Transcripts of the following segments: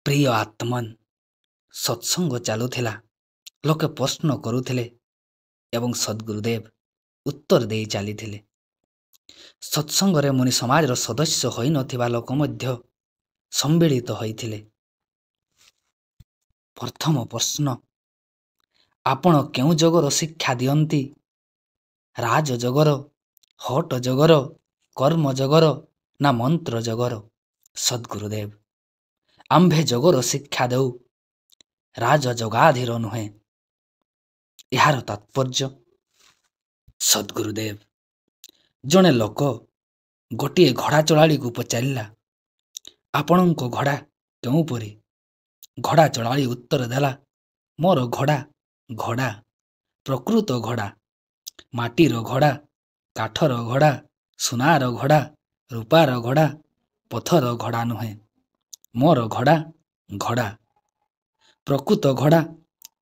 ପ୍ରିୟ ଆତ୍ମନ୍, ସତ୍ସଙ୍ଗ ଚାଲୁଥିଲା, ଲୋକେ ପ୍ରଶ୍ନ କରୁଥିଲେ ଏବଂ ସଦ୍ଗୁରୁଦେବ ଉତ୍ତର ଦେଇ ଚାଲିଥିଲେ। ସତ୍ସଙ୍ଗରେ ମୁନି ସମାଜର ସଦସ୍ୟ ହୋଇନଥିବା ଲୋକ ମଧ୍ୟ ସମ୍ମିଳିତ ହୋଇଥିଲେ। ପ୍ରଥମ ପ୍ରଶ୍ନ, ଆପଣ କେଉଁ ଯୋଗର ଶିକ୍ଷା ଦିଅନ୍ତି? ରାଜଯୋଗର, ହଟ ଯୋଗର, କର୍ମ ଯୋଗର ନା ମନ୍ତ୍ର ଯୋଗର? ସଦ୍ଗୁରୁଦେବ, ଆମ୍ଭେ ଯୋଗର ଶିକ୍ଷା ଦେଉ, ରାଜଯୋଗାଧିର ନୁହେଁ। ଏହାର ତାତ୍ପର୍ଯ୍ୟ? ସଦ୍ଗୁରୁଦେବ, ଜଣେ ଲୋକ ଗୋଟିଏ ଘୋଡ଼ା ଚଳାଳିକୁ ପଚାରିଲା, ଆପଣଙ୍କ ଘୋଡ଼ା କେଉଁପରି? ଘୋଡ଼ା ଚଳାଳି ଉତ୍ତର ଦେଲା, ମୋର ଘୋଡ଼ା ଘୋଡ଼ା, ପ୍ରକୃତ ଘୋଡ଼ା। ମାଟିର ଘୋଡ଼ା, କାଠର ଘୋଡ଼ା, ସୁନାର ଘୋଡ଼ା, ରୂପାର ଘୋଡ଼ା, ପଥର ଘୋଡ଼ା ନୁହେଁ। ମୋର ଘୋଡ଼ା ଘୋଡ଼ା, ପ୍ରକୃତ ଘୋଡ଼ା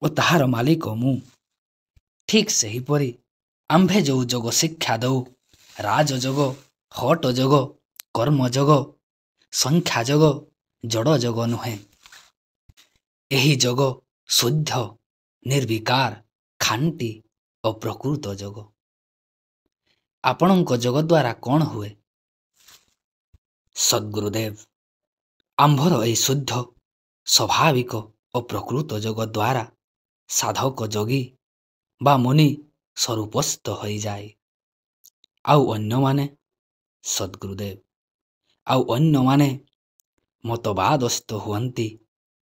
ଓ ତାହାର ମାଲିକ ମୁଁ। ଠିକ୍ ସେହିପରି ଆମ୍ଭେ ଯେଉଁ ଯୋଗ ଶିକ୍ଷା ଦେଉ, ରାଜଯୋଗ, ହଟ ଯୋଗ, କର୍ମଯୋଗ, ସଂଖ୍ୟା ଯୋଗ, ଜଡ଼ ଯୋଗ ନୁହେଁ। ଏହି ଯୋଗ ଶୁଦ୍ଧ, ନିର୍ବିକାର, ଖାଣ୍ଟି ଓ ପ୍ରକୃତ ଯୋଗ। ଆପଣଙ୍କ ଯୋଗ ଦ୍ୱାରା କ'ଣ ହୁଏ? ସଦ୍ଗୁରୁଦେବ, ଆମ୍ଭର ଏହି ଶୁଦ୍ଧ, ସ୍ୱାଭାବିକ ଓ ପ୍ରକୃତ ଯୋଗ ଦ୍ୱାରା ସାଧକ ଯୋଗୀ ବା ମୁନି ସ୍ୱରୂପସ୍ଥ ହୋଇଯାଏ। ଆଉ ଅନ୍ୟମାନେ? ସଦ୍ଗୁରୁଦେବ, ଆଉ ଅନ୍ୟମାନେ ମତବାଦସ୍ଥ ହୁଅନ୍ତି,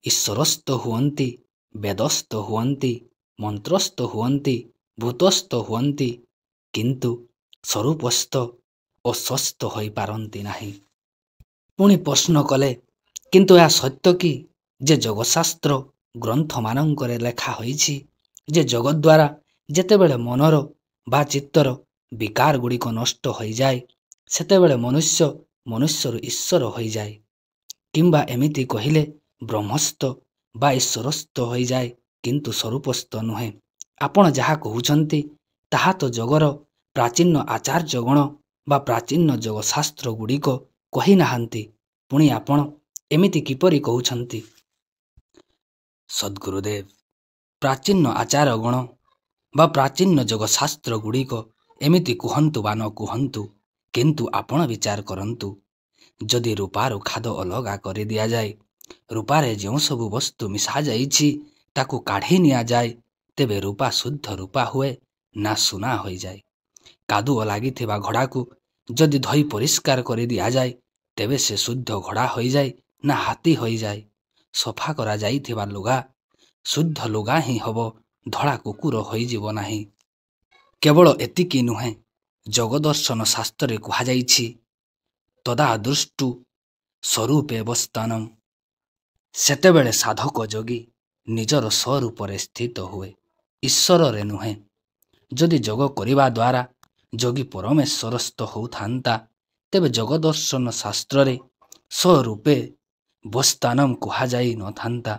ଈଶ୍ୱରସ୍ଥ ହୁଅନ୍ତି, ବେଦସ୍ଥ ହୁଅନ୍ତି, ମନ୍ତ୍ରସ୍ଥ ହୁଅନ୍ତି, ଭୂତସ୍ଥ ହୁଅନ୍ତି, କିନ୍ତୁ ସ୍ୱରୂପସ୍ଥ ଓ ସ୍ୱସ୍ଥ ହୋଇପାରନ୍ତି ନାହିଁ। ପୁଣି ପ୍ରଶ୍ନ କଲେ, କିନ୍ତୁ ଏହା ସତ୍ୟ କି ଯେ ଯୋଗଶାସ୍ତ୍ର ଗ୍ରନ୍ଥମାନଙ୍କରେ ଲେଖା ହୋଇଛି ଯେ ଯୋଗ ଦ୍ୱାରା ଯେତେବେଳେ ମନର ବା ଚିତ୍ତର ବିକାର ଗୁଡ଼ିକ ନଷ୍ଟ ହୋଇଯାଏ, ସେତେବେଳେ ମନୁଷ୍ୟ ମନୁଷ୍ୟରୁ ଈଶ୍ୱର ହୋଇଯାଏ, କିମ୍ବା ଏମିତି କହିଲେ ବ୍ରହ୍ମସ୍ଥ ବା ଈଶ୍ୱରସ୍ଥ ହୋଇଯାଏ, କିନ୍ତୁ ସ୍ୱରୂପସ୍ଥ ନୁହେଁ? ଆପଣ ଯାହା କହୁଛନ୍ତି ତାହା ତ ଯୋଗର ପ୍ରାଚୀନ ଆଚାର୍ଯ୍ୟଗଣ ବା ପ୍ରାଚୀନ ଯୋଗଶାସ୍ତ୍ର ଗୁଡ଼ିକ କହିନାହାନ୍ତି, ପୁଣି ଆପଣ ଏମିତି କିପରି କହୁଛନ୍ତି? ସଦ୍ଗୁରୁଦେବ, ପ୍ରାଚୀନ ଆଚାରଗଣ ବା ପ୍ରାଚୀନ ଯୋଗଶାସ୍ତ୍ର ଗୁଡ଼ିକ ଏମିତି କୁହନ୍ତୁ ବା ନ କୁହନ୍ତୁ, କିନ୍ତୁ ଆପଣ ବିଚାର କରନ୍ତୁ। ଯଦି ରୂପାରୁ ଖାଦ ଅଲଗା କରି ଦିଆଯାଏ, ରୂପାରେ ଯେଉଁ ସବୁ ବସ୍ତୁ ମିଶାଯାଇଛି ତାକୁ କାଢ଼ି ନିଆଯାଏ, ତେବେ ରୂପା ଶୁଦ୍ଧ ରୂପା ହୁଏ ନା ସୁନା ହୋଇଯାଏ? କାଦୁଅ ଲାଗିଥିବା ଘୋଡ଼ାକୁ ଯଦି ଧୋଇ ପରିଷ୍କାର କରି ଦିଆଯାଏ, ତେବେ ସେ ଶୁଦ୍ଧ ଘୋଡ଼ା ହୋଇଯାଏ ନା ହାତୀ ହୋଇଯାଏ? ସଫା କରାଯାଇଥିବା ଲୁଗା ଶୁଦ୍ଧ ଲୁଗା ହିଁ ହେବ, ଧଳା କୁକୁର ହୋଇଯିବ ନାହିଁ। କେବଳ ଏତିକି ନୁହେଁ, ଯୋଗଦର୍ଶନ ଶାସ୍ତ୍ରରେ କୁହାଯାଇଛି, ତଦାଦୃଷ୍ଟୁ ସ୍ୱରୂପେ ଅବସ୍ଥାନମ୍। ସେତେବେଳେ ସାଧକ ଯୋଗୀ ନିଜର ସ୍ୱରୂପରେ ସ୍ଥିତ ହୁଏ, ଈଶ୍ୱରରେ ନୁହେଁ। ଯଦି ଯୋଗ କରିବା ଦ୍ୱାରା ଯୋଗୀ ପରମେଶ୍ୱରସ୍ଥ ହେଉଥାନ୍ତା, ତେବେ ଯୋଗଦର୍ଶନ ଶାସ୍ତ୍ରରେ ସ୍ୱରୂପେ ବସ୍ଥାନମ୍ କୁହାଯାଇ ନଥାନ୍ତା,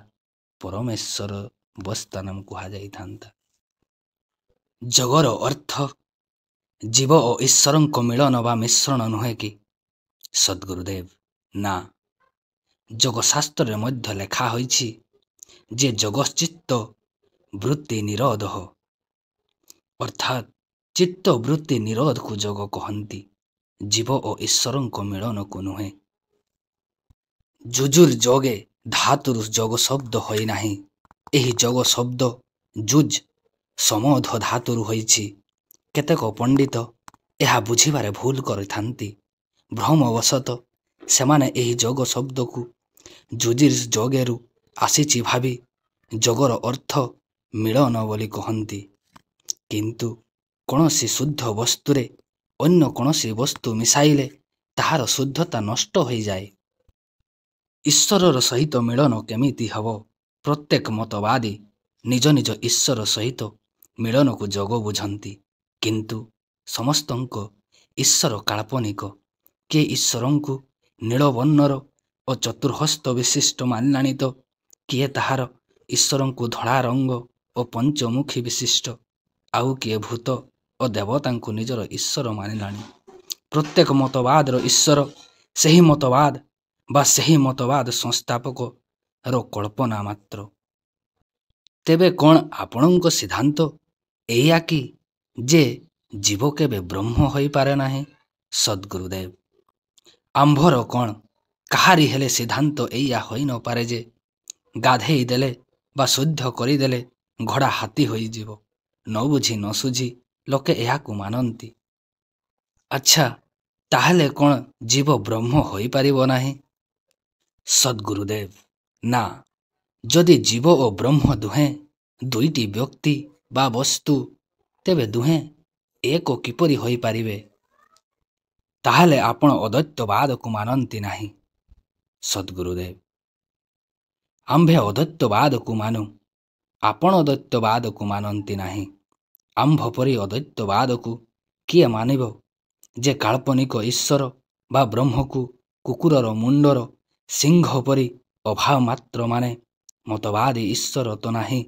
ପରମେଶ୍ୱର ବସ୍ଥାନମ୍ କୁହାଯାଇଥାନ୍ତା। ଯୋଗର ଅର୍ଥ ଜୀବ ଓ ଈଶ୍ୱରଙ୍କ ମିଳନ ବା ମିଶ୍ରଣ ନୁହେଁ କି? ସଦ୍ଗୁରୁଦେବ, ନା। ଯୋଗଶାସ୍ତ୍ରରେ ମଧ୍ୟ ଲେଖା ହୋଇଛି ଯେ ଯୋଗଶ୍ଚିତ୍ତ ବୃତ୍ତି ନିରୋଧ, ଅର୍ଥାତ୍ ଚିତ୍ତ ବୃତ୍ତି ନିରୋଧକୁ ଯୋଗ କହନ୍ତି, ଜୀବ ଓ ଈଶ୍ୱରଙ୍କ ମିଳନକୁ ନୁହେଁ। ଯୁଜୁର୍ ଯୋଗେ ଧାତୁରୁ ଯୋଗ ଶବ୍ଦ ହୋଇନାହିଁ। ଏହି ଯୋଗ ଶବ୍ଦ ଯୁଜ୍ ସମୋଧ ଧାତୁରୁ ହୋଇଛି। କେତେକ ପଣ୍ଡିତ ଏହା ବୁଝିବାରେ ଭୁଲ କରିଥାନ୍ତି। ଭ୍ରମବଶତଃ ସେମାନେ ଏହି ଯୋଗ ଶବ୍ଦକୁ ଯୁଜିର୍ ଯୋଗେରୁ ଆସିଛି ଭାବି ଯୋଗର ଅର୍ଥ ମିଳନ ବୋଲି କହନ୍ତି। କିନ୍ତୁ କୌଣସି ଶୁଦ୍ଧ ବସ୍ତୁରେ ଅନ୍ୟ କୌଣସି ବସ୍ତୁ ମିଶାଇଲେ ତାହାର ଶୁଦ୍ଧତା ନଷ୍ଟ ହୋଇଯାଏ। ଈଶ୍ୱରର ସହିତ ମିଳନ କେମିତି ହେବ? ପ୍ରତ୍ୟେକ ମତବାଦୀ ନିଜ ନିଜ ଈଶ୍ୱର ସହିତ ମିଳନକୁ ଯୋଗ ବୁଝନ୍ତି, କିନ୍ତୁ ସମସ୍ତଙ୍କ ଈଶ୍ୱର କାଳ୍ପନିକ। କିଏ ଈଶ୍ୱରଙ୍କୁ ନୀଳବର୍ଣ୍ଣର ଓ ଚତୁର୍ହସ୍ତ ବିଶିଷ୍ଟ ମାନିଲାଣି ତ କିଏ ତାହାର ଈଶ୍ୱରଙ୍କୁ ଧଳା ରଙ୍ଗ ଓ ପଞ୍ଚମୁଖୀ ବିଶିଷ୍ଟ, ଆଉ କିଏ ଭୂତ ଓ ଦେବତାଙ୍କୁ ନିଜର ଈଶ୍ୱର ମାନିଲାଣି। ପ୍ରତ୍ୟେକ ମତବାଦର ଈଶ୍ୱର ସେହି ମତବାଦ ବା ସେହି ମତବାଦ ସଂସ୍ଥାପକ ର କଳ୍ପନା ମାତ୍ର। ତେବେ କ'ଣ ଆପଣଙ୍କ ସିଦ୍ଧାନ୍ତ ଏଇଆ କି ଯେ ଜୀବ କେବେ ବ୍ରହ୍ମ ହୋଇପାରେ ନାହିଁ? ସଦ୍ଗୁରୁଦେବ, ଆମ୍ଭର କ'ଣ କାହାରି ହେଲେ ସିଦ୍ଧାନ୍ତ ଏଇଆ ହୋଇ ନପାରେ ଯେ ଗାଧେଇ ଦେଲେ ବା ଶୁଦ୍ଧ କରିଦେଲେ ଘୋଡ଼ା ହାତୀ ହୋଇଯିବ। ନ ବୁଝି ନ ସୁଝି ଲୋକେ ଏହାକୁ ମାନନ୍ତି। ଆଚ୍ଛା, ତାହେଲେ କ'ଣ ଜୀବ ବ୍ରହ୍ମ ହୋଇପାରିବ ନାହିଁ? ସଦ୍ଗୁରୁଦେବ, ନା। ଯଦି ଜୀବ ଓ ବ୍ରହ୍ମ ଦୁହେଁ ଦୁଇଟି ବ୍ୟକ୍ତି ବା ବସ୍ତୁ, ତେବେ ଦୁହେଁ ଏକ କିପରି ହୋଇପାରିବେ? ତାହେଲେ ଆପଣ ଅଦ୍ୱୈତବାଦକୁ ମାନନ୍ତି ନାହିଁ? ସଦ୍ଗୁରୁଦେବ, ଆମ୍ଭେ ଅଦ୍ୱୈତବାଦକୁ ମାନୁ, ଆପଣ ଅଦ୍ୱୈତବାଦକୁ ମାନନ୍ତି ନାହିଁ। ଆମ୍ଭ ପରି ଅଦ୍ୱୈତବାଦକୁ କିଏ ମାନିବ, ଯେ କାଳ୍ପନିକ ଈଶ୍ୱର ବା ବ୍ରହ୍ମକୁ କୁକୁରର ମୁଣ୍ଡର ସିଂହ ପରି ଅଭାବ ମାତ୍ର ମାନେ? ମତବାଦୀ ଈଶ୍ୱର ତ ନାହିଁ,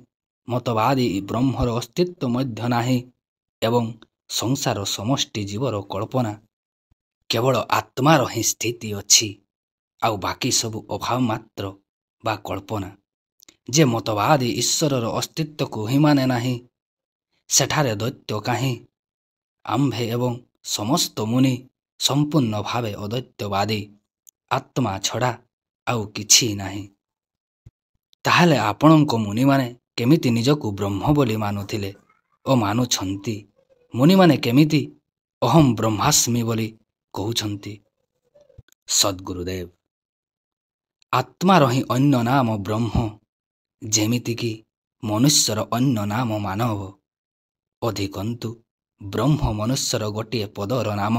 ମତବାଦୀ ବ୍ରହ୍ମର ଅସ୍ତିତ୍ୱ ମଧ୍ୟ ନାହିଁ ଏବଂ ସଂସାର ସମଷ୍ଟି ଜୀବର କଳ୍ପନା। କେବଳ ଆତ୍ମାର ହିଁ ସ୍ଥିତି ଅଛି, ଆଉ ବାକି ସବୁ ଅଭାବ ମାତ୍ର ବା କଳ୍ପନା। ଯେ ମତବାଦୀ ଈଶ୍ୱରର ଅସ୍ତିତ୍ୱକୁ ହିଁ ମାନେ ନାହିଁ, ସେଠାରେ ଦୈତ୍ୟ କାହିଁ? ଆମ୍ଭେ ଏବଂ ସମସ୍ତ ମୁନି ସମ୍ପୂର୍ଣ୍ଣ ଭାବେ ଅଦ୍ୱୈତବାଦୀ। ଆତ୍ମା ଛଡ଼ା ଆଉ କିଛି ନାହିଁ। ତାହେଲେ ଆପଣଙ୍କ ମୁନିମାନେ କେମିତି ନିଜକୁ ବ୍ରହ୍ମ ବୋଲି ମାନୁଥିଲେ ଓ ମାନୁଛନ୍ତି? ମୁନିମାନେ କେମିତି ଅହಂ ବ୍ରହ୍ମାସ୍ମି ବୋଲି କହୁଛନ୍ତି? ସଦ୍ଗୁରୁଦେବ, ଆତ୍ମାର ହିଁ ଅନ୍ୟ ନାମ ବ୍ରହ୍ମ, ଯେମିତିକି ମନୁଷ୍ୟର ଅନ୍ୟ ନାମ ମାନବ। ଅଧିକନ୍ତୁ ବ୍ରହ୍ମ ମନୁଷ୍ୟର ଗୋଟିଏ ପଦର ନାମ।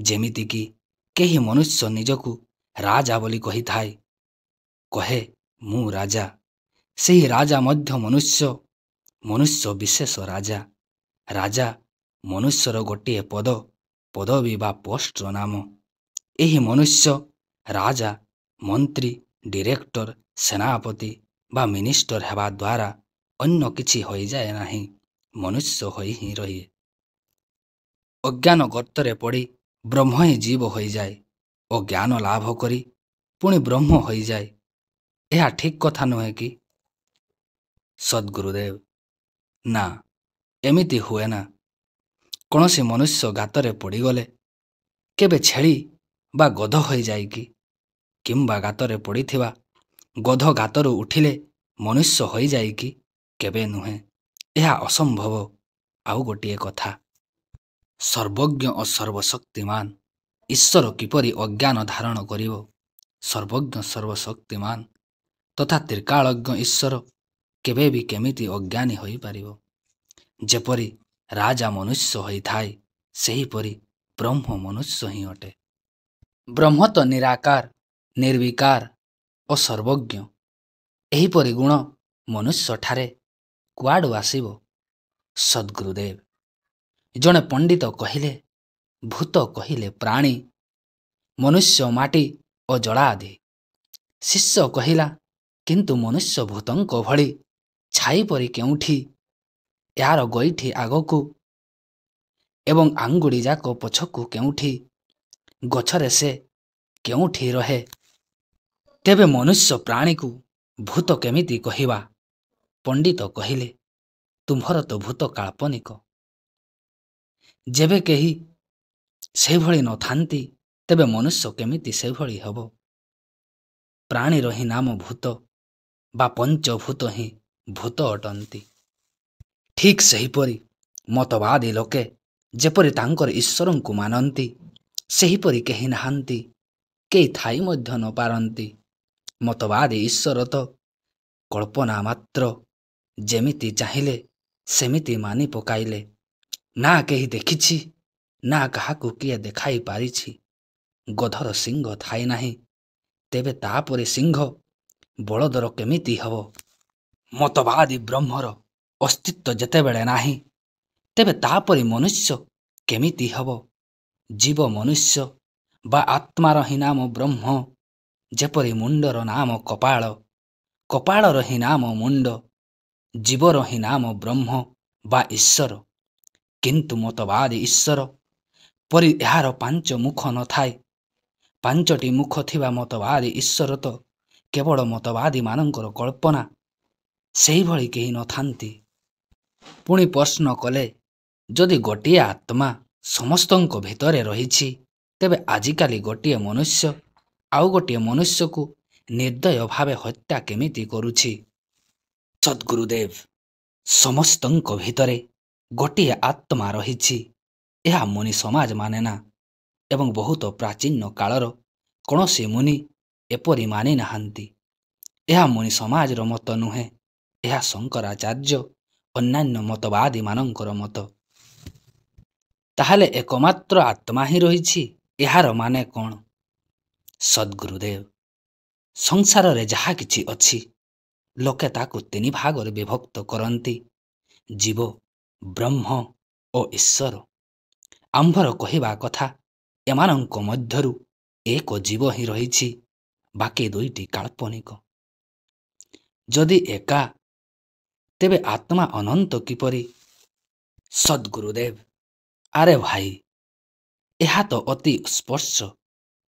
ଯେମିତିକି କେହି ମନୁଷ୍ୟ ନିଜକୁ ରାଜା ବୋଲି କହିଥାଏ, କହେ ମୁଁ ରାଜା। ସେହି ରାଜା ମଧ୍ୟ ମନୁଷ୍ୟ, ମନୁଷ୍ୟ ବିଶେଷ ରାଜା। ରାଜା ମନୁଷ୍ୟର ଗୋଟିଏ ପଦ, ପଦବୀ ବା ପୋଷ୍ଟର ନାମ। ଏହି ମନୁଷ୍ୟ ରାଜା, ମନ୍ତ୍ରୀ, ଡିରେକ୍ଟର, ସେନାପତି ବା ମିନିଷ୍ଟର ହେବା ଦ୍ୱାରା ଅନ୍ୟ କିଛି ହୋଇଯାଏ ନାହିଁ, ମନୁଷ୍ୟ ହୋଇ ହିଁ ରହେ। ଅଜ୍ଞାନ ଗର୍ତ୍ତରେ ପଡ଼ି ବ୍ରହ୍ମ ହିଁ ଜୀବ ହୋଇଯାଏ ଓ ଜ୍ଞାନ ଲାଭ କରି ପୁଣି ବ୍ରହ୍ମ ହୋଇଯାଏ। ଏହା ଠିକ୍ କଥା ନୁହେଁ କି? ସଦ୍ଗୁରୁଦେବ, ନା, ଏମିତି ହୁଏ ନା। କୌଣସି ମନୁଷ୍ୟ ଗାତରେ ପଡ଼ିଗଲେ କେବେ ଛେଳି ବା ଗଧ ହୋଇଯାଏ କି? କିମ୍ବା ଗାତରେ ପଡ଼ିଥିବା ଗଧ ଗାତରୁ ଉଠିଲେ ମନୁଷ୍ୟ ହୋଇଯାଏ କି? କେବେ ନୁହେଁ, ଏହା ଅସମ୍ଭବ। ଆଉ ଗୋଟିଏ କଥା, ସର୍ବଜ୍ଞ ଓ ସର୍ବଶକ୍ତିମାନ ଈଶ୍ୱର କିପରି ଅଜ୍ଞାନ ଧାରଣ କରିବ? ସର୍ବଜ୍ଞ, ସର୍ବଶକ୍ତିମାନ ତଥା ତ୍ରିକାଳଜ୍ଞ ଈଶ୍ୱର କେବେ ବି କେମିତି ଅଜ୍ଞାନୀ ହୋଇପାରିବ? ଯେପରି ରାଜା ମନୁଷ୍ୟ ହୋଇଥାଏ, ସେହିପରି ବ୍ରହ୍ମ ମନୁଷ୍ୟ ହିଁ ଅଟେ। ବ୍ରହ୍ମ ତ ନିରାକାର, ନିର୍ବିକାର ଓ ସର୍ବଜ୍ଞ। ଏହିପରି ଗୁଣ ମନୁଷ୍ୟଠାରେ କୁଆଡ଼ୁ ଆସିବ? ସଦ୍ଗୁରୁଦେବ, ଜଣେ ପଣ୍ଡିତ କହିଲେ, ଭୂତ କହିଲେ ପ୍ରାଣୀ, ମନୁଷ୍ୟ, ମାଟି ଓ ଜଳାଦି। ଶିଷ୍ୟ କହିଲା, କିନ୍ତୁ ମନୁଷ୍ୟ ଭୂତଙ୍କ ଭଳି ଛାଇ ପରି କେଉଁଠି? ଏହାର ଗୋଇଠି ଆଗକୁ ଏବଂ ଆଙ୍ଗୁଳି ଯାକ ପଛକୁ କେଉଁଠି? ଗଛରେ ସେ କେଉଁଠି ରହେ? ତେବେ ମନୁଷ୍ୟ ପ୍ରାଣୀକୁ ଭୂତ କେମିତି କହିବା? ପଣ୍ଡିତ କହିଲେ, ତୁମ୍ଭର ତ ଭୂତ କାଳ୍ପନିକ। ଯେବେ କେହି ସେଭଳି ନଥାନ୍ତି, ତେବେ ମନୁଷ୍ୟ କେମିତି ସେଭଳି ହେବ? ପ୍ରାଣୀର ହିଁ ନାମ ଭୂତ ବା ପଞ୍ଚଭୂତ ହିଁ ଭୂତ ଅଟନ୍ତି। ଠିକ୍ ସେହିପରି ମତବାଦୀ ଲୋକେ ଯେପରି ତାଙ୍କର ଈଶ୍ୱରଙ୍କୁ ମାନନ୍ତି, ସେହିପରି କେହି ନାହାନ୍ତି, କେହି ଥାଇ ମଧ୍ୟ ନପାରନ୍ତି। ମତବାଦୀ ଈଶ୍ୱର ତ କଳ୍ପନା ମାତ୍ର, ଯେମିତି ଚାହିଁଲେ ସେମିତି ମାନି ପକାଇଲେ। ନା କେହି ଦେଖିଛି, ନା କାହାକୁ କିଏ ଦେଖାଇ ପାରିଛି। ଗଧର ସିଂହ ଥାଇ ନାହିଁ, ତେବେ ତାପରେ ସିଂହ ବଳଦର କେମିତି ହେବ? ମତବାଦୀ ବ୍ରହ୍ମର ଅସ୍ତିତ୍ୱ ଯେତେବେଳେ ନାହିଁ, ତେବେ ତାପରି ମନୁଷ୍ୟ କେମିତି ହେବ? ଜୀବ ମନୁଷ୍ୟ ବା ଆତ୍ମାର ହିଁ ନାମ ବ୍ରହ୍ମ, ଯେପରି ମୁଣ୍ଡର ନାମ କପାଳ, କପାଳର ହିଁ ନାମ ମୁଣ୍ଡ। ଜୀବର ହିଁ ନାମ ବ୍ରହ୍ମ ବା ଈଶ୍ୱର। କିନ୍ତୁ ମତବାଦୀ ଈଶ୍ୱର ପରି ଏହାର ପାଞ୍ଚ ମୁଖ ନଥାଏ। ପାଞ୍ଚଟି ମୁଖ ଥିବା ମତବାଦୀ ଈଶ୍ୱର ତ କେବଳ ମତବାଦୀମାନଙ୍କର କଳ୍ପନା, ସେହିଭଳି କେହି ନଥାନ୍ତି। ପୁଣି ପ୍ରଶ୍ନ କଲେ, ଯଦି ଗୋଟିଏ ଆତ୍ମା ସମସ୍ତଙ୍କ ଭିତରେ ରହିଛି, ତେବେ ଆଜିକାଲି ଗୋଟିଏ ମନୁଷ୍ୟ ଆଉ ଗୋଟିଏ ମନୁଷ୍ୟକୁ ନିର୍ଦ୍ଦୟ ଭାବେ ହତ୍ୟା କେମିତି କରୁଛି? ସଦ୍ଗୁରୁଦେବ, ସମସ୍ତଙ୍କ ଭିତରେ ଗୋଟିଏ ଆତ୍ମା ରହିଛି, ଏହା ମୁନି ସମାଜ ମାନେ ନା ଏବଂ ବହୁତ ପ୍ରାଚୀନ କାଳର କୌଣସି ମୁନି ଏପରି ମାନି ନାହାନ୍ତି। ଏହା ମୁନି ସମାଜର ମତ ନୁହେଁ, ଏହା ଶଙ୍କରାଚାର୍ଯ୍ୟ ଅନ୍ୟାନ୍ୟ ମତବାଦୀମାନଙ୍କର ମତ। ତାହେଲେ ଏକମାତ୍ର ଆତ୍ମା ହିଁ ରହିଛି, ଏହାର ମାନେ କ'ଣ? ସଦ୍ଗୁରୁଦେବ, ସଂସାରରେ ଯାହା କିଛି ଅଛି, ଲୋକେ ତାକୁ ତିନି ଭାଗରେ ବିଭକ୍ତ କରନ୍ତି, ଜୀବ, ବ୍ରହ୍ମ ଓ ଈଶ୍ୱର। ଆମ୍ଭର କହିବା କଥା, ଏମାନଙ୍କ ମଧ୍ୟରୁ ଏକ ଜୀବ ହିଁ ରହିଛି, ବାକି ଦୁଇଟି କାଳ୍ପନିକ। ଯଦି ଏକା, ତେବେ ଆତ୍ମା ଅନନ୍ତ କିପରି? ସଦ୍ଗୁରୁଦେବ, ଆରେ ଭାଇ, ଏହା ତ ଅତି ସ୍ପର୍ଶ।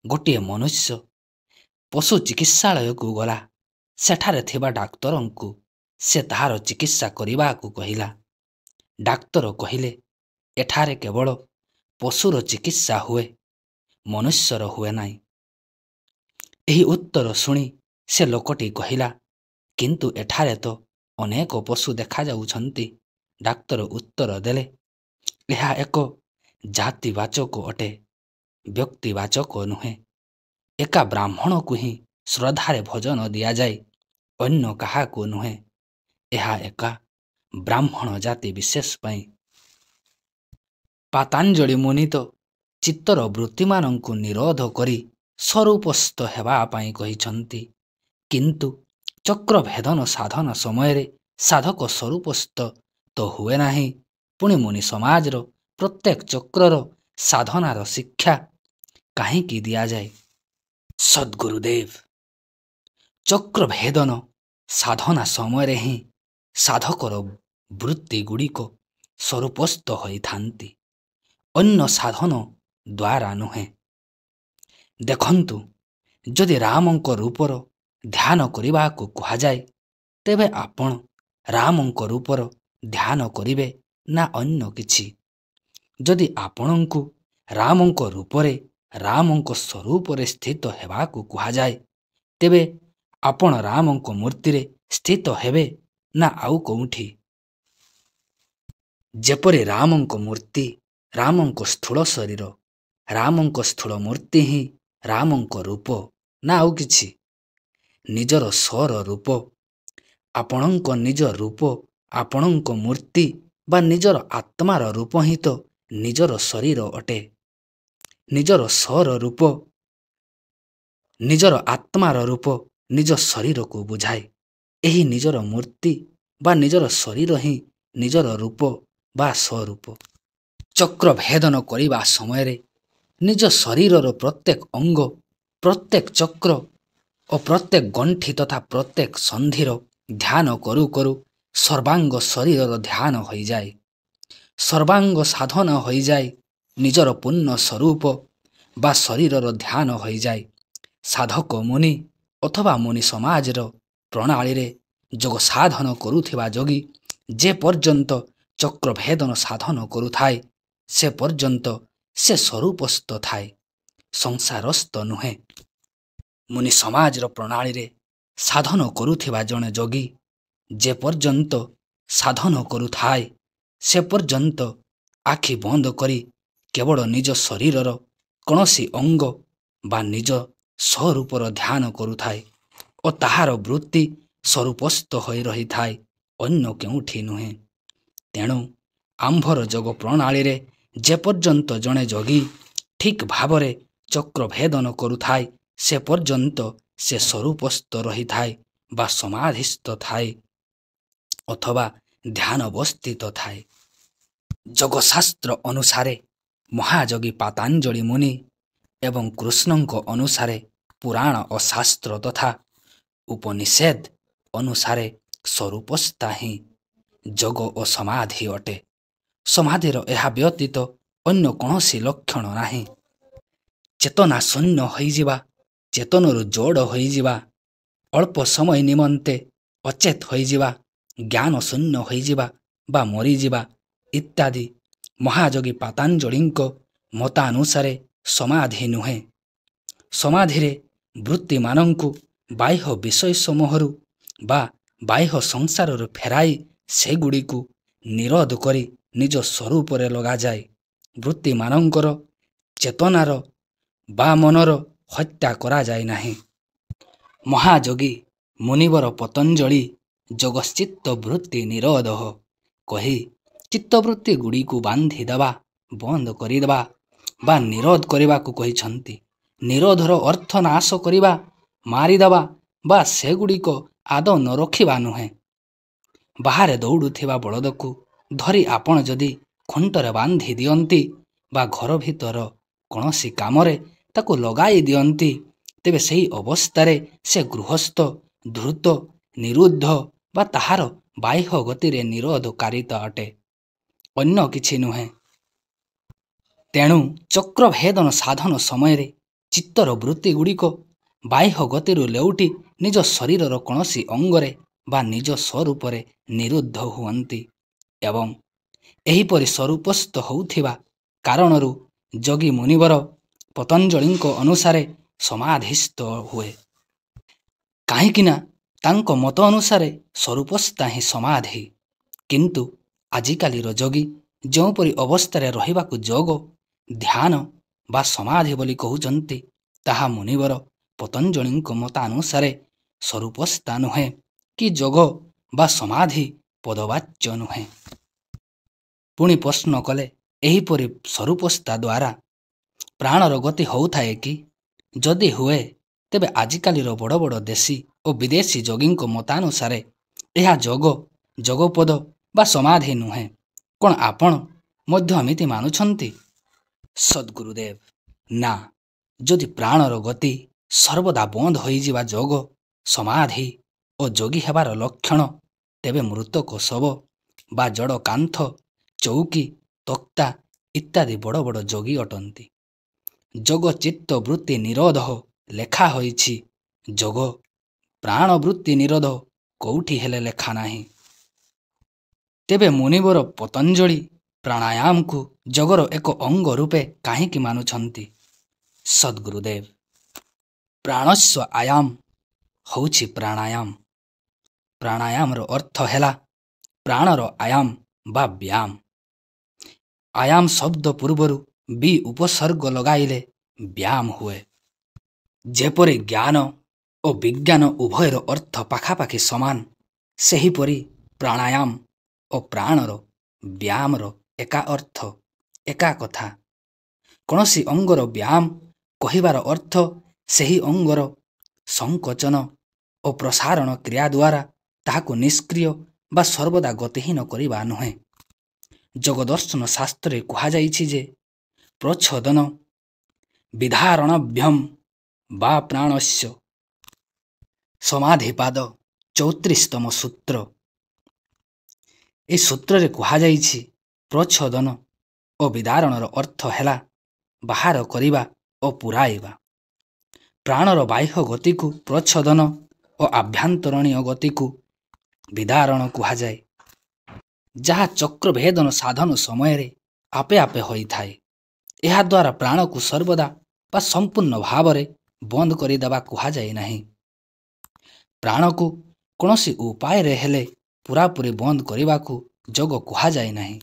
ଗୋଟିଏ ମନୁଷ୍ୟ ପଶୁ ଚିକିତ୍ସାଳୟକୁ ଗଲା। ସେଠାରେ ଥିବା ଡାକ୍ତରଙ୍କୁ ସେ ତାହାର ଚିକିତ୍ସା କରିବାକୁ କହିଲା। ଡାକ୍ତର କହିଲେ, ଏଠାରେ କେବଳ ପଶୁର ଚିକିତ୍ସା ହୁଏ, ମନୁଷ୍ୟର ହୁଏ ନାହିଁ। ଏହି ଉତ୍ତର ଶୁଣି ସେ ଲୋକଟି କହିଲା, କିନ୍ତୁ ଏଠାରେ ତ ଅନେକ ପଶୁ ଦେଖାଯାଉଛନ୍ତି। ଡାକ୍ତର ଉତ୍ତର ଦେଲେ, ଏହା ଏକ ଜାତିବାଚକ ଅଟେ, ବ୍ୟକ୍ତିବାଚକ ନୁହେଁ। ଏକା ବ୍ରାହ୍ମଣକୁ ହିଁ ଶ୍ରଦ୍ଧାରେ ଭୋଜନ ଦିଆଯାଏ, ଅନ୍ୟ କାହାକୁ ନୁହେଁ। ଏହା ଏକା ବ୍ରାହ୍ମଣ ଜାତି ବିଶେଷ ପାଇଁ। ପାତାଞ୍ଜଳି ମୁନି ତ ଚିତ୍ତର ବୃତ୍ତିମାନଙ୍କୁ ନିରୋଧ କରି ସ୍ୱରୂପସ୍ଥ ହେବା ପାଇଁ କହିଛନ୍ତି, କିନ୍ତୁ ଚକ୍ରଭେଦନ ସାଧନ ସମୟରେ ସାଧକ ସ୍ୱରୂପସ୍ଥ ତ ହୁଏ ନାହିଁ। ପୁଣି ମୁନି ସମାଜର ପ୍ରତ୍ୟେକ ଚକ୍ରର ସାଧନାର ଶିକ୍ଷା କାହିଁକି ଦିଆଯାଏ? ସଦ୍ଗୁରୁଦେବ, ଚକ୍ରଭେଦନ ସାଧନା ସମୟରେ ହିଁ ସାଧକର ବୃତ୍ତିଗୁଡ଼ିକ ସ୍ୱରୂପସ୍ଥ ହୋଇଥାନ୍ତି, ଅନ୍ୟ ସାଧନ ଦ୍ୱାରା ନୁହେଁ। ଦେଖନ୍ତୁ, ଯଦି ରାମଙ୍କ ରୂପର ଧ୍ୟାନ କରିବାକୁ କୁହାଯାଏ, ତେବେ ଆପଣ ରାମଙ୍କ ରୂପର ଧ୍ୟାନ କରିବେ ନା ଅନ୍ୟ କିଛି? ଯଦି ଆପଣଙ୍କୁ ରାମଙ୍କ ରୂପରେ, ରାମଙ୍କ ସ୍ୱରୂପରେ ସ୍ଥିତ ହେବାକୁ କୁହାଯାଏ, ତେବେ ଆପଣ ରାମଙ୍କ ମୂର୍ତ୍ତିରେ ସ୍ଥିତ ହେବେ ନା ଆଉ କେଉଁଠି? ଯେପରି ରାମଙ୍କ ମୂର୍ତ୍ତି ରାମଙ୍କ ସ୍ଥୂଳ ଶରୀର, ରାମଙ୍କ ସ୍ଥୂଳ ମୂର୍ତ୍ତି ହିଁ ରାମଙ୍କ ରୂପ ନା ଆଉ କିଛି? ନିଜର ସ୍ୱର ରୂପ, ଆପଣଙ୍କ ନିଜ ରୂପ, ଆପଣଙ୍କ ମୂର୍ତ୍ତି ବା ନିଜର ଆତ୍ମାର ରୂପ ହିଁ ତ ନିଜର ଶରୀର ଅଟେ। ନିଜର ସ୍ୱର ରୂପ, ନିଜର ଆତ୍ମାର ରୂପ ନିଜ ଶରୀରକୁ ବୁଝାଏ। ଏହି ନିଜର ମୂର୍ତ୍ତି ବା ନିଜର ଶରୀର ହିଁ ନିଜର ରୂପ ବା ସ୍ୱରୂପ। ଚକ୍ରଭେଦନ କରିବା ସମୟରେ ନିଜ ଶରୀରର ପ୍ରତ୍ୟେକ ଅଙ୍ଗ, ପ୍ରତ୍ୟେକ ଚକ୍ର ଓ ପ୍ରତ୍ୟେକ ଗଣ୍ଠି ତଥା ପ୍ରତ୍ୟେକ ସନ୍ଧିର ଧ୍ୟାନ କରୁ କରୁ ସର୍ବାଙ୍ଗ ଶରୀରର ଧ୍ୟାନ ହୋଇଯାଏ, ସର୍ବାଙ୍ଗ ସାଧନ ହୋଇଯାଏ, ନିଜର ପୂର୍ଣ୍ଣ ସ୍ୱରୂପ ବା ଶରୀରର ଧ୍ୟାନ ହୋଇଯାଏ। ସାଧକ ମୁନି ଅଥବା ମୁନି ସମାଜର ପ୍ରଣାଳୀରେ ଯୋଗ ସାଧନ କରୁଥିବା ଯୋଗୀ ଯେ ପର୍ଯ୍ୟନ୍ତ ଚକ୍ରଭେଦନ ସାଧନ କରୁଥାଏ, ସେ ପର୍ଯ୍ୟନ୍ତ ସେ ସ୍ୱରୂପସ୍ଥ ଥାଏ, ସଂସାରସ୍ଥ ନୁହେଁ। ମୁନି ସମାଜର ପ୍ରଣାଳୀରେ ସାଧନ କରୁଥିବା ଜଣେ ଯୋଗୀ ଯେ ପର୍ଯ୍ୟନ୍ତ ସାଧନ କରୁଥାଏ, ସେ ପର୍ଯ୍ୟନ୍ତ ଆଖି ବନ୍ଦ କରି କେବଳ ନିଜ ଶରୀରର କୌଣସି ଅଙ୍ଗ ବା ନିଜ ସ୍ୱରୂପର ଧ୍ୟାନ କରୁଥାଏ ଓ ତାହାର ବୃତ୍ତି ସ୍ୱରୂପସ୍ଥ ହୋଇ ରହିଥାଏ, ଅନ୍ୟ କେଉଁଠି ନୁହେଁ। ତେଣୁ ଆମ୍ଭର ଯୋଗ ପ୍ରଣାଳୀରେ ଯେପର୍ଯ୍ୟନ୍ତ ଜଣେ ଯୋଗୀ ଠିକ୍ ଭାବରେ ଚକ୍ରଭେଦନ କରୁଥାଏ, ସେ ପର୍ଯ୍ୟନ୍ତ ସେ ସ୍ୱରୂପସ୍ଥ ରହିଥାଏ ବା ସମାଧିସ୍ଥ ଥାଏ ଅଥବା ଧ୍ୟାନବସ୍ଥିତ ଥାଏ। ଯୋଗଶାସ୍ତ୍ର ଅନୁସାରେ ମହାଯୋଗୀ ପାତାଞ୍ଜଳି ମୁନି ଏବଂ କୃଷ୍ଣଙ୍କ ଅନୁସାରେ ପୁରାଣ ଓ ଶାସ୍ତ୍ର ତଥା ଉପନିଷେଦ ଅନୁସାରେ ସ୍ୱରୂପସ୍ଥା ହିଁ ଯୋଗ ଓ ସମାଧି ଅଟେ। ସମାଧିର ଏହା ବ୍ୟତୀତ ଅନ୍ୟ କୌଣସି ଲକ୍ଷଣ ନାହିଁ। ଚେତନା ଶୂନ୍ୟ ହୋଇଯିବା, ଚେତନରୁ ଜଡ଼ ହୋଇଯିବା ଅଳ୍ପ ସମୟ ନିମନ୍ତେ ଅଚେତ ହୋଇଯିବା, ଜ୍ଞାନ ଶୂନ୍ୟ ହୋଇଯିବା ବା ମରିଯିବା ଇତ୍ୟାଦି ମହାଯୋଗୀ ପାତାଞ୍ଜଳିଙ୍କ ମତାନୁସାରେ ସମାଧି ନୁହେଁ। ସମାଧିରେ ବୃତ୍ତିମାନଙ୍କୁ ବାହ୍ୟ ବିଷୟ ସମୂହରୁ ବା ବାହ୍ୟ ସଂସାରରୁ ଫେରାଇ ସେଗୁଡ଼ିକୁ ନିରୋଧ କରି ନିଜ ସ୍ୱରୂପରେ ଲଗାଯାଏ। ବୃତ୍ତିମାନଙ୍କର ଚେତନାର ବା ମନର ହତ୍ୟା କରାଯାଏ ନାହିଁ। ମହାଯୋଗୀ ମୁନିବର ପତଞ୍ଜଳି ଯୋଗଶ୍ଚିତ୍ତ ବୃତ୍ତି ନିରୋଧ କହି ଚିତ୍ତବୃତ୍ତି ଗୁଡ଼ିକୁ ବାନ୍ଧିଦେବା, ବନ୍ଦ କରିଦେବା ବା ନିରୋଧ କରିବାକୁ କହିଛନ୍ତି। ନିରୋଧର ଅର୍ଥ ନାଶ କରିବା, ମାରିଦେବା ବା ସେଗୁଡ଼ିକ ଆଦୌ ନ ରଖିବା ନୁହେଁ। ବାହାରେ ଦୌଡ଼ୁଥିବା ବଳଦକୁ ଧରି ଆପଣ ଯଦି ଖୁଣ୍ଟରେ ବାନ୍ଧି ଦିଅନ୍ତି ବା ଘର ଭିତର କୌଣସି କାମରେ ତାକୁ ଲଗାଇ ଦିଅନ୍ତି, ତେବେ ସେହି ଅବସ୍ଥାରେ ସେ ଗୃହସ୍ଥ, ଧୃତ, ନିରୁଦ୍ଧ ବା ତାହାର ବାହ୍ୟ ଗତିରେ ନିରୋଧକାରିତ ଅଟେ, ଅନ୍ୟ କିଛି ନୁହେଁ। ତେଣୁ ଚକ୍ରଭେଦନ ସାଧନ ସମୟରେ ଚିତ୍ତର ବୃତ୍ତିଗୁଡ଼ିକ ବାହ୍ୟ ଗତିରୁ ଲେଉଟି ନିଜ ଶରୀରର କୌଣସି ଅଙ୍ଗରେ ବା ନିଜ ସ୍ୱରୂପରେ ନିରୁଦ୍ଧ ହୁଅନ୍ତି ଏବଂ ଏହିପରି ସ୍ୱରୂପସ୍ଥ ହେଉଥିବା କାରଣରୁ ଯୋଗୀ ମୁନିବର ପତଞ୍ଜଳିଙ୍କ ଅନୁସାରେ ସମାଧିସ୍ଥ ହୁଏ। କାହିଁକିନା ତାଙ୍କ ମତ ଅନୁସାରେ ସ୍ୱରୂପସ୍ଥା ହିଁ ସମାଧି। କିନ୍ତୁ ଆଜିକାଲିର ଯୋଗୀ ଯେଉଁପରି ଅବସ୍ଥାରେ ରହିବାକୁ ଯୋଗ, ଧ୍ୟାନ ବା ସମାଧି ବୋଲି କହୁଛନ୍ତି, ତାହା ମୁନିବର ପତଞ୍ଜଳିଙ୍କ ମତାନୁସାରେ ସ୍ୱରୂପସ୍ଥା ନୁହେଁ କି ଯୋଗ ବା ସମାଧି ପଦବାଚ୍ୟ ନୁହେଁ। ପୁଣି ପ୍ରଶ୍ନ କଲେ, ଏହିପରି ସ୍ୱରୂପସ୍ଥା ଦ୍ୱାରା ପ୍ରାଣର ଗତି ହେଉଥାଏ କି? ଯଦି ହୁଏ, ତେବେ ଆଜିକାଲିର ବଡ଼ ବଡ଼ ଦେଶୀ ଓ ବିଦେଶୀ ଯୋଗୀଙ୍କ ମତାନୁସାରେ ଏହା ଯୋଗ, ଯୋଗପଦ ବା ସମାଧି ନୁହେଁ। କ'ଣ ଆପଣ ମଧ୍ୟ ଏମିତି ମାନୁଛନ୍ତି? ସଦ୍ଗୁରୁଦେବ, ନା। ଯଦି ପ୍ରାଣର ଗତି ସର୍ବଦା ବନ୍ଦ ହୋଇଯିବା ଯୋଗ, ସମାଧି ଓ ଯୋଗୀ ହେବାର ଲକ୍ଷଣ, ତେବେ ମୃତକ ଶବ ବା ଜଡ଼ କାନ୍ଥ, ଚୌକି, ତକ୍ତା ଇତ୍ୟାଦି ବଡ଼ ବଡ଼ ଯୋଗୀ ଅଟନ୍ତି। ଯୋଗ ଚିତ୍ତ ବୃତ୍ତି ନିରୋଧ ଲେଖା ହୋଇଛି, ଯୋଗ ପ୍ରାଣବୃତ୍ତି ନିରୋଧ କୋଉଠି ହେଲେ ଲେଖା ନାହିଁ। ତେବେ ମୁନିବର ପତଞ୍ଜଳି ପ୍ରାଣାୟାମକୁ ଯୋଗର ଏକ ଅଙ୍ଗ ରୂପେ କାହିଁକି ମାନୁଛନ୍ତି? ସଦ୍ଗୁରୁଦେବ, ପ୍ରାଣସ୍ୟ ଆୟାମ ହେଉଛି ପ୍ରାଣାୟାମ। ପ୍ରାଣାୟାମର ଅର୍ଥ ହେଲା ପ୍ରାଣର ଆୟାମ ବା ବ୍ୟାୟାମ। ଆୟାମ ଶବ୍ଦ ପୂର୍ବରୁ ବି ଉପସର୍ଗ ଲଗାଇଲେ ବ୍ୟାୟାମ ହୁଏ। ଯେପରି ଜ୍ଞାନ ଓ ବିଜ୍ଞାନ ଉଭୟର ଅର୍ଥ ପାଖାପାଖି ସମାନ, ସେହିପରି ପ୍ରାଣାୟାମ ଓ ପ୍ରାଣର ବ୍ୟାୟାମର ଏକା ଅର୍ଥ, ଏକା କଥା। କୌଣସି ଅଙ୍ଗର ବ୍ୟାୟାମ କହିବାର ଅର୍ଥ ସେହି ଅଙ୍ଗର ସଂକୋଚନ ଓ ପ୍ରସାରଣ କ୍ରିୟା ଦ୍ୱାରା ତାହାକୁ ନିଷ୍କ୍ରିୟ ବା ସର୍ବଦା ଗତିହୀନ କରିବା ନୁହେଁ। ଯୋଗଦର୍ଶନ ଶାସ୍ତ୍ରରେ କୁହାଯାଇଛି ଯେ ପ୍ରଚ୍ଛଦନ ବିଧାରଣଭ୍ୟମ୍ ବା ପ୍ରାଣସ୍ୟ। ସମାଧିପାଦ 34ତମ ସୂତ୍ର। ଏହି ସୂତ୍ରରେ କୁହାଯାଇଛି ପ୍ରଚ୍ଛଦନ ଓ ବିଦାରଣର ଅର୍ଥ ହେଲା ବାହାର କରିବା ଓ ପୁରାଇବା। ପ୍ରାଣର ବାହ୍ୟ ଗତିକୁ ପ୍ରଚ୍ଛଦନ ଓ ଆଭ୍ୟନ୍ତରୀଣ ଗତିକୁ ବିଦାରଣ କୁହାଯାଏ, ଯାହା ଚକ୍ରଭେଦନ ସାଧନ ସମୟରେ ଆପେ ଆପେ ହୋଇଥାଏ। ଏହାଦ୍ୱାରା ପ୍ରାଣକୁ ସର୍ବଦା ବା ସମ୍ପୂର୍ଣ୍ଣ ଭାବରେ ବନ୍ଦ କରିଦେବା କୁହାଯାଏ ନାହିଁ। ପ୍ରାଣକୁ କୌଣସି ଉପାୟରେ ହେଲେ ପୂରାପୂରି ବନ୍ଦ କରିବାକୁ ଯୋଗ କୁହାଯାଏ ନାହିଁ।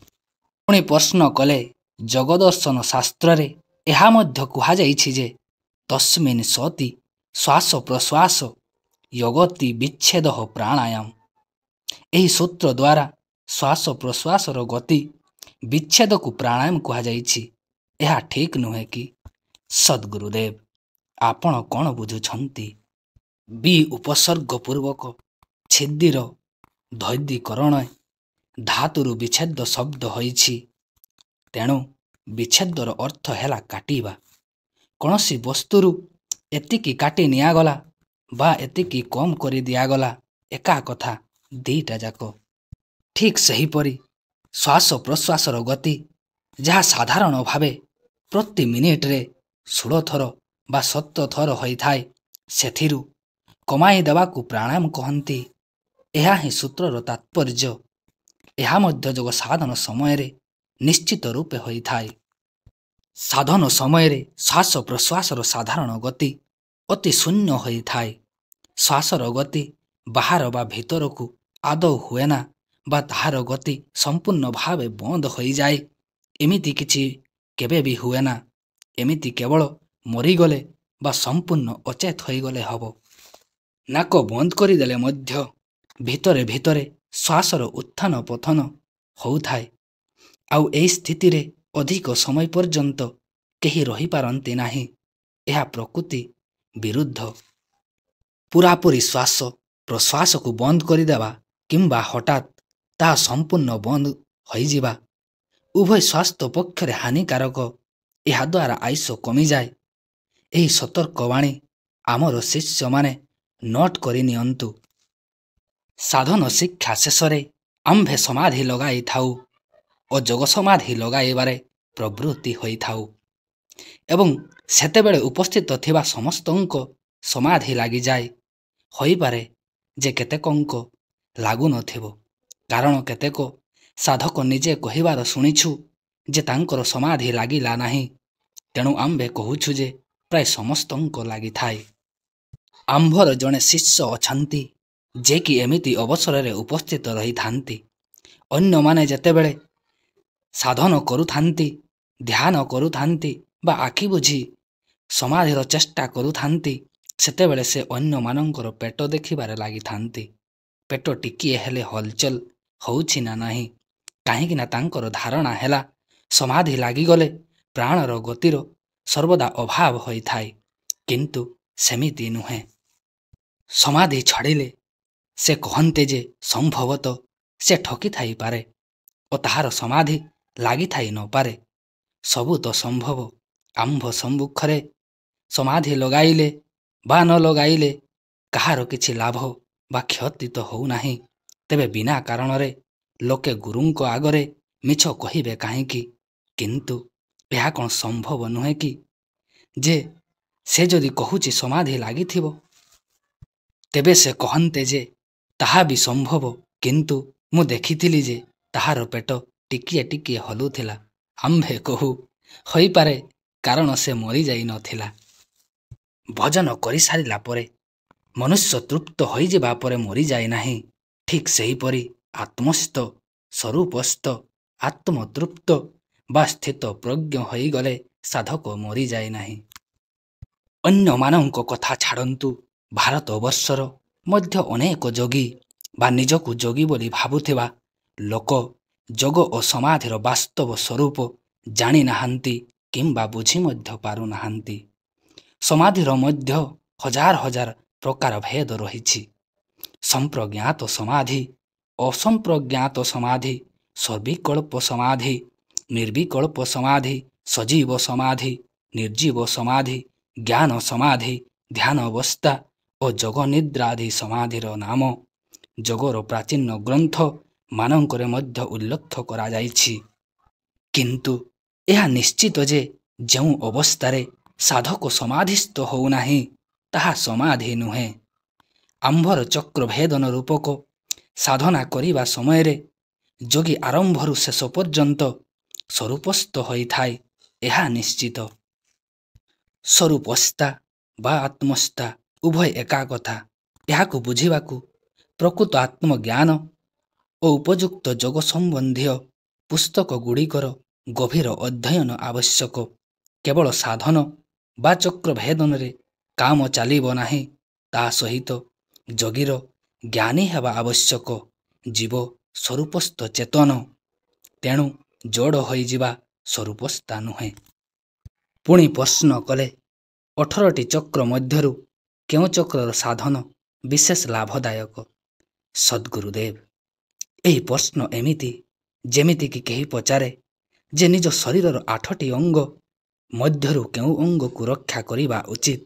ପୁଣି ପ୍ରଶ୍ନ କଲେ, ଯୋଗଦର୍ଶନ ଶାସ୍ତ୍ରରେ ଏହା ମଧ୍ୟ କୁହାଯାଇଛି ଯେ ତସ୍ମିନ୍ ସତି ଶ୍ୱାସ ପ୍ରଶ୍ୱାସ ୟଗତି ବିଚ୍ଛେଦ ପ୍ରାଣାୟାମ। ଏହି ସୂତ୍ର ଦ୍ୱାରା ଶ୍ୱାସ ପ୍ରଶ୍ୱାସର ଗତି ବିଚ୍ଛେଦକୁ ପ୍ରାଣାୟାମ କୁହାଯାଇଛି। ଏହା ଠିକ୍ ନୁହେଁ କି? ସଦ୍ଗୁରୁଦେବ, ଆପଣ କ'ଣ ବୁଝୁଛନ୍ତି? ବି ଉପସର୍ଗ ପୂର୍ବକ ଛିଦ୍ଦିର ଧୈଦୀକରଣ ଧାତୁରୁ ବିଚ୍ଛେଦ ଶବ୍ଦ ହୋଇଛି। ତେଣୁ ବିଚ୍ଛେଦର ଅର୍ଥ ହେଲା କାଟିବା। କୌଣସି ବସ୍ତୁରୁ ଏତିକି କାଟି ନିଆଗଲା ବା ଏତିକି କମ୍ କରି ଦିଆଗଲା, ଏକା କଥା ଦୁଇଟା ଯାକ। ଠିକ୍ ସେହିପରି ଶ୍ୱାସ ପ୍ରଶ୍ୱାସର ଗତି, ଯାହା ସାଧାରଣ ଭାବେ ପ୍ରତି ମିନିଟରେ 16 ଥର ବା 17 ଥର ହୋଇଥାଏ, ସେଥିରୁ କମାଇ ଦେବାକୁ ପ୍ରାଣାୟାମ କହନ୍ତି। ଏହା ହିଁ ସୂତ୍ରର ତାତ୍ପର୍ଯ୍ୟ। ଏହା ମଧ୍ୟ ଯୋଗ ସାଧନ ସମୟରେ ନିଶ୍ଚିତ ରୂପେ ହୋଇଥାଏ। ସାଧନ ସମୟରେ ଶ୍ୱାସ ପ୍ରଶ୍ୱାସର ସାଧାରଣ ଗତି ଅତି ଶୂନ୍ୟ ହୋଇଥାଏ। ଶ୍ୱାସର ଗତି ବାହାର ବା ଭିତରକୁ ଆଦୌ ହୁଏନା ବା ତାହାର ଗତି ସମ୍ପୂର୍ଣ୍ଣ ଭାବେ ବନ୍ଦ ହୋଇଯାଏ, ଏମିତି କିଛି କେବେ ବି ହୁଏନା। ଏମିତି କେବଳ ମରିଗଲେ ବା ସମ୍ପୂର୍ଣ୍ଣ ଅଚେତ ହୋଇଗଲେ ହେବ। ନାକ ବନ୍ଦ କରିଦେଲେ ମଧ୍ୟ ଭିତରେ ଭିତରେ ଶ୍ୱାସର ଉତ୍ଥାନ ପତନ ହେଉଥାଏ। ଆଉ ଏହି ସ୍ଥିତିରେ ଅଧିକ ସମୟ ପର୍ଯ୍ୟନ୍ତ କେହି ରହିପାରନ୍ତି ନାହିଁ। ଏହା ପ୍ରକୃତି ବିରୁଦ୍ଧ। ପୂରାପୂରି ଶ୍ୱାସ ପ୍ରଶ୍ୱାସକୁ ବନ୍ଦ କରିଦେବା କିମ୍ବା ହଠାତ୍ ତାହା ସମ୍ପୂର୍ଣ୍ଣ ବନ୍ଦ ହୋଇଯିବା ଉଭୟ ସ୍ୱାସ୍ଥ୍ୟ ପକ୍ଷରେ ହାନିକାରକ। ଏହାଦ୍ୱାରା ଆୟୁଷ କମିଯାଏ। ଏହି ସତର୍କବାଣୀ ଆମର ଶିଷ୍ୟମାନେ ନୋଟ୍ କରିନିଅନ୍ତୁ। ସାଧନ ଶିକ୍ଷା ଶେଷରେ ଆମ୍ଭେ ସମାଧି ଲଗାଇଥାଉ ଓ ଯୋଗ ସମାଧି ଲଗାଇବାରେ ପ୍ରବୃତ୍ତି ହୋଇଥାଉ ଏବଂ ସେତେବେଳେ ଉପସ୍ଥିତ ଥିବା ସମସ୍ତଙ୍କ ସମାଧି ଲାଗିଯାଏ। ହୋଇପାରେ ଯେ କେତେକଙ୍କ ଲାଗୁନଥିବ, କାରଣ କେତେକ ସାଧକ ନିଜେ କହିବାର ଶୁଣିଛୁ ଯେ ତାଙ୍କର ସମାଧି ଲାଗିଲା ନାହିଁ। ତେଣୁ ଆମ୍ଭେ କହୁଛୁ ଯେ ପ୍ରାୟ ସମସ୍ତଙ୍କ ଲାଗିଥାଏ। ଆମ୍ଭର ଜଣେ ଶିଷ୍ୟ ଅଛନ୍ତି, ଯେ କି ଏମିତି ଅବସରରେ ଉପସ୍ଥିତ ରହିଥାନ୍ତି। ଅନ୍ୟମାନେ ଯେତେବେଳେ ସାଧନ କରୁଥାନ୍ତି, ଧ୍ୟାନ କରୁଥାନ୍ତି ବା ଆଖି ବୁଜି ସମାଧିର ଚେଷ୍ଟା କରୁଥାନ୍ତି, ସେତେବେଳେ ସେ ଅନ୍ୟମାନଙ୍କର ପେଟ ଦେଖିବାରେ ଲାଗିଥାନ୍ତି। ପେଟ ଟିକିଏ ହେଲେ ହଲଚଲ ହେଉଛି ନା ନାହିଁ। କାହିଁକିନା ତାଙ୍କର ଧାରଣା ହେଲା ସମାଧି ଲାଗିଗଲେ ପ୍ରାଣର ଗତିର ସର୍ବଦା ଅଭାବ ହୋଇଥାଏ, କିନ୍ତୁ ସେମିତି ନୁହେଁ। ସମାଧି ଛାଡ଼ିଲେ ସେ କହନ୍ତି ଯେ ସମ୍ଭବତଃ ସେ ଠକିଥାଇପାରେ ଓ ତାହାର ସମାଧି ଲାଗିଥାଇ ନପାରେ। ସବୁ ତ ସମ୍ଭବ। ଆମ୍ଭ ସମ୍ମୁଖରେ ସମାଧି ଲଗାଇଲେ ବା ନ ଲଗାଇଲେ କାହାର କିଛି ଲାଭ ବା କ୍ଷତି ତ ହେଉନାହିଁ। ତେବେ ବିନା କାରଣରେ ଲୋକେ ଗୁରୁଙ୍କ ଆଗରେ ମିଛ କହିବେ କାହିଁକି? କିନ୍ତୁ ଏହା କ'ଣ ସମ୍ଭବ ନୁହେଁ କି ଯେ ସେ ଯଦି କହୁଛି ସମାଧି ଲାଗିଥିବ? ତେବେ ସେ କହନ୍ତେ ଯେ ତାହା ବି ସମ୍ଭବ, କିନ୍ତୁ ମୁଁ ଦେଖିଥିଲି ଯେ ତାହାର ପେଟ ଟିକିଏ ଟିକିଏ ହଲୁଥିଲା। ଆମ୍ଭେ କହୁ ହୋଇପାରେ, କାରଣ ସେ ମରିଯାଇ ନଥିଲା। ଭଜନ କରିସାରିଲା ପରେ ମନୁଷ୍ୟ ତୃପ୍ତ ହୋଇଯିବା ପରେ ମରିଯାଏ ନାହିଁ। ଠିକ୍ ସେହିପରି ଆତ୍ମସ୍ଥ, ସ୍ୱରୂପସ୍ଥ, ଆତ୍ମତୃପ୍ତ ବା ସ୍ଥିତ ପ୍ରଜ୍ଞ ହୋଇଗଲେ ସାଧକ ମରିଯାଏ ନାହିଁ। ଅନ୍ୟମାନଙ୍କ କଥା ଛାଡ଼ନ୍ତୁ, ଭାରତବର୍ଷର ମଧ୍ୟ ଅନେକ ଯୋଗୀ ବା ନିଜକୁ ଯୋଗୀ ବୋଲି ଭାବୁଥିବା ଲୋକ ଯୋଗ ଓ ସମାଧିର ବାସ୍ତବ ସ୍ୱରୂପ ଜାଣିନାହାନ୍ତି କିମ୍ବା ବୁଝି ମଧ୍ୟ ପାରୁନାହାନ୍ତି। ସମାଧିର ମଧ୍ୟ ହଜାର ହଜାର ପ୍ରକାର ଭେଦ ରହିଛି। ସମ୍ପ୍ରଜ୍ଞାତ ସମାଧି, ଅସମ୍ପ୍ରଜ୍ଞାତ ସମାଧି, ସବିକଳ୍ପ ସମାଧି, ନିର୍ବିକଳ୍ପ ସମାଧି, ସଜୀବ ସମାଧି, ନିର୍ଜୀବ ସମାଧି, ଜ୍ଞାନ ସମାଧି, ଧ୍ୟାନ ଅବସ୍ଥା ଓ ଯୋଗ ନିଦ୍ରାଦି ସମାଧିର ନାମ ଯୋଗର ପ୍ରାଚୀନ ଗ୍ରନ୍ଥ ମାନଙ୍କରେ ମଧ୍ୟ ଉଲ୍ଲେଖ କରାଯାଇଛି। କିନ୍ତୁ ଏହା ନିଶ୍ଚିତ ଯେ ଯେଉଁ ଅବସ୍ଥାରେ ସାଧକ ସମାଧିସ୍ଥ ହେଉନାହିଁ ତାହା ସମାଧି ନୁହେଁ। ଆମ୍ଭର ଚକ୍ରଭେଦନ ରୂପକ ସାଧନା କରିବା ସମୟରେ ଯୋଗୀ ଆରମ୍ଭରୁ ଶେଷ ପର୍ଯ୍ୟନ୍ତ ସ୍ୱରୂପସ୍ଥ ହୋଇଥାଏ, ଏହା ନିଶ୍ଚିତ। ସ୍ୱରୂପସ୍ଥା ବା ଆତ୍ମସ୍ଥା ଉଭୟ ଏକା କଥା। ଏହାକୁ ବୁଝିବାକୁ ପ୍ରକୃତ ଆତ୍ମଜ୍ଞାନ ଓ ଉପଯୁକ୍ତ ଯୋଗ ସମ୍ବନ୍ଧୀୟ ପୁସ୍ତକ ଗୁଡ଼ିକର ଗଭୀର ଅଧ୍ୟୟନ ଆବଶ୍ୟକ। କେବଳ ସାଧନ ବା ଚକ୍ରଭେଦନରେ କାମ ଚାଲିବ ନାହିଁ, ତା ସହିତ ଯୋଗୀର ଜ୍ଞାନୀ ହେବା ଆବଶ୍ୟକ। ଜୀବ ସ୍ୱରୂପସ୍ଥ ଚେତନ, ତେଣୁ ଜଡ଼ ହୋଇଯିବା ସ୍ୱରୂପସ୍ଥା ନୁହେଁ। ପୁଣି ପ୍ରଶ୍ନ କଲେ, 18ଟି ଚକ୍ର ମଧ୍ୟରୁ କେଉଁ ଚକ୍ରର ସାଧନ ବିଶେଷ ଲାଭଦାୟକ? ସଦ୍ଗୁରୁଦେବ, ଏହି ପ୍ରଶ୍ନ ଏମିତି ଯେମିତିକି କେହି ପଚାରେ ଯେ ନିଜ ଶରୀରର 8ଟି ଅଙ୍ଗ ମଧ୍ୟରୁ କେଉଁ ଅଙ୍ଗକୁ ରକ୍ଷା କରିବା ଉଚିତ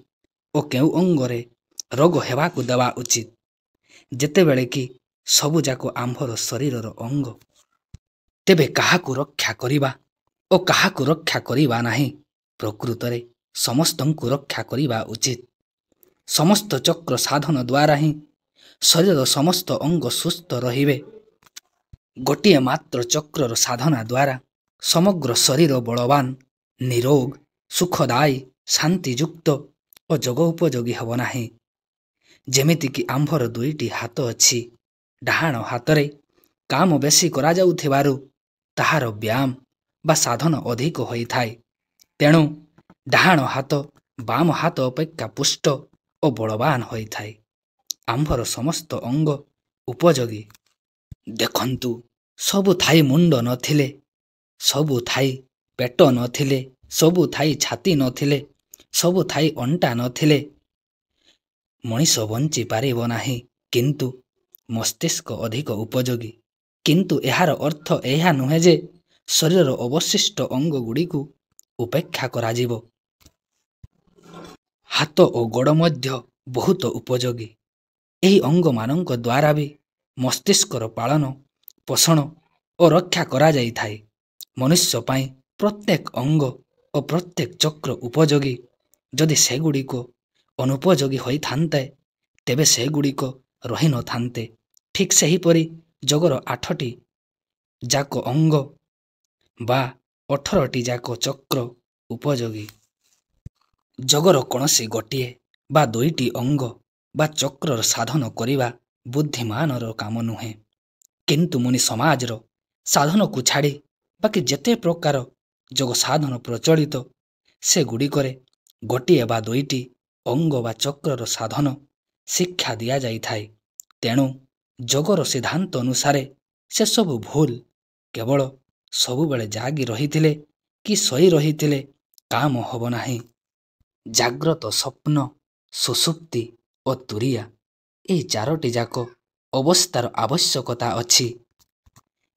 ଓ କେଉଁ ଅଙ୍ଗରେ ରୋଗ ହେବାକୁ ଦେବା ଉଚିତ, ଯେତେବେଳେ କି ସବୁଯାକ ଆମ୍ଭର ଶରୀରର ଅଙ୍ଗ। ତେବେ କାହାକୁ ରକ୍ଷା କରିବା ଓ କାହାକୁ ରକ୍ଷା କରିବା ନାହିଁ? ପ୍ରକୃତରେ ସମସ୍ତଙ୍କୁ ରକ୍ଷା କରିବା ଉଚିତ। ସମସ୍ତ ଚକ୍ର ସାଧନ ଦ୍ୱାରା ହିଁ ଶରୀରର ସମସ୍ତ ଅଙ୍ଗ ସୁସ୍ଥ ରହିବେ। ଗୋଟିଏ ମାତ୍ର ଚକ୍ରର ସାଧନା ଦ୍ୱାରା ସମଗ୍ର ଶରୀର ବଳବାନ, ନିରୋଗ, ସୁଖଦାୟୀ, ଶାନ୍ତିଯୁକ୍ତ ଓ ଯୋଗ ଉପଯୋଗୀ ହେବ ନାହିଁ। ଯେମିତିକି ଆମ୍ଭର ଦୁଇଟି ହାତ ଅଛି। ଡାହାଣ ହାତରେ କାମ ବେଶୀ କରାଯାଉଥିବାରୁ ତାହାର ବ୍ୟାୟାମ ବା ସାଧନ ଅଧିକ ହୋଇଥାଏ। ତେଣୁ ଡାହାଣ ହାତ ବାମ ହାତ ଅପେକ୍ଷା ପୁଷ୍ଟ ଓ ବଳବାନ ହୋଇଥାଏ। ଆମ୍ଭର ସମସ୍ତ ଅଙ୍ଗ ଉପଯୋଗୀ। ଦେଖନ୍ତୁ, ସବୁ ଥାଇ ମୁଣ୍ଡ ନଥିଲେ, ସବୁ ଥାଇ ପେଟ ନଥିଲେ, ସବୁ ଥାଇ ଛାତି ନଥିଲେ, ସବୁ ଥାଇ ଅଣ୍ଟା ନଥିଲେ ମଣିଷ ବଞ୍ଚି ପାରିବ ନାହିଁ। କିନ୍ତୁ ମସ୍ତିଷ୍କ ଅଧିକ ଉପଯୋଗୀ। କିନ୍ତୁ ଏହାର ଅର୍ଥ ଏହା ନୁହେଁ ଯେ ଶରୀରର ଅବଶିଷ୍ଟ ଅଙ୍ଗଗୁଡ଼ିକୁ ଉପେକ୍ଷା କରାଯିବ। ହାତ ଓ ଗୋଡ଼ ମଧ୍ୟ ବହୁତ ଉପଯୋଗୀ। ଏହି ଅଙ୍ଗମାନଙ୍କ ଦ୍ୱାରା ବି ମସ୍ତିଷ୍କର ପାଳନ ପୋଷଣ ଓ ରକ୍ଷା କରାଯାଇଥାଏ। ମନୁଷ୍ୟ ପାଇଁ ପ୍ରତ୍ୟେକ ଅଙ୍ଗ ଓ ପ୍ରତ୍ୟେକ ଚକ୍ର ଉପଯୋଗୀ। ଯଦି ସେଗୁଡ଼ିକ ଅନୁପଯୋଗୀ ହୋଇଥାନ୍ତେ, ତେବେ ସେଗୁଡ଼ିକ ରହିନଥାନ୍ତେ। ଠିକ୍ ସେହିପରି ଯୋଗର 8ଟି ଯାକ ଅଙ୍ଗ ବା 18ଟି ଯାକ ଚକ୍ର ଉପଯୋଗୀ। ଯୋଗର କୌଣସି ଗୋଟିଏ ବା ଦୁଇଟି ଅଙ୍ଗ ବା ଚକ୍ରର ସାଧନ କରିବା ବୁଦ୍ଧିମାନର କାମ ନୁହେଁ। କିନ୍ତୁ ମୁନି ସମାଜର ସାଧନକୁ ଛାଡ଼ି ବାକି ଯେତେ ପ୍ରକାର ଯୋଗ ସାଧନ ପ୍ରଚଳିତ, ସେଗୁଡ଼ିକରେ ଗୋଟିଏ ବା ଦୁଇଟି ଅଙ୍ଗ ବା ଚକ୍ରର ସାଧନ ଶିକ୍ଷା ଦିଆଯାଇଥାଏ। ତେଣୁ ଯୋଗର ସିଦ୍ଧାନ୍ତ ଅନୁସାରେ ସେସବୁ ଭୁଲ। କେବଳ ସବୁବେଳେ ଜାଗି ରହିଥିଲେ କି ଶୋଇ ରହିଥିଲେ କାମ ହେବ ନାହିଁ। ଜାଗ୍ରତ, ସ୍ୱପ୍ନ, ସୁଷୁପ୍ତି ଓ ତୁରିଆ, ଏହି ଚାରୋଟି ଯାକ ଅବସ୍ଥାର ଆବଶ୍ୟକତା ଅଛି।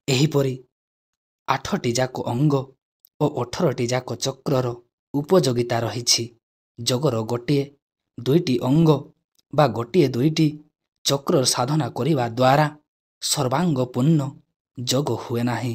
ଏହିପରି 8ଟି ଯାକ ଅଙ୍ଗ ଓ 18ଟି ଯାକ ଚକ୍ରର ଉପଯୋଗିତା ରହିଛି। ଯୋଗର ଗୋଟିଏ ଦୁଇଟି ଅଙ୍ଗ ବା ଗୋଟିଏ ଦୁଇଟି ଚକ୍ରର ସାଧନା କରିବା ଦ୍ୱାରା ସର୍ବାଙ୍ଗ ପୂର୍ଣ୍ଣ ଯୋଗ ହୁଏ ନାହିଁ।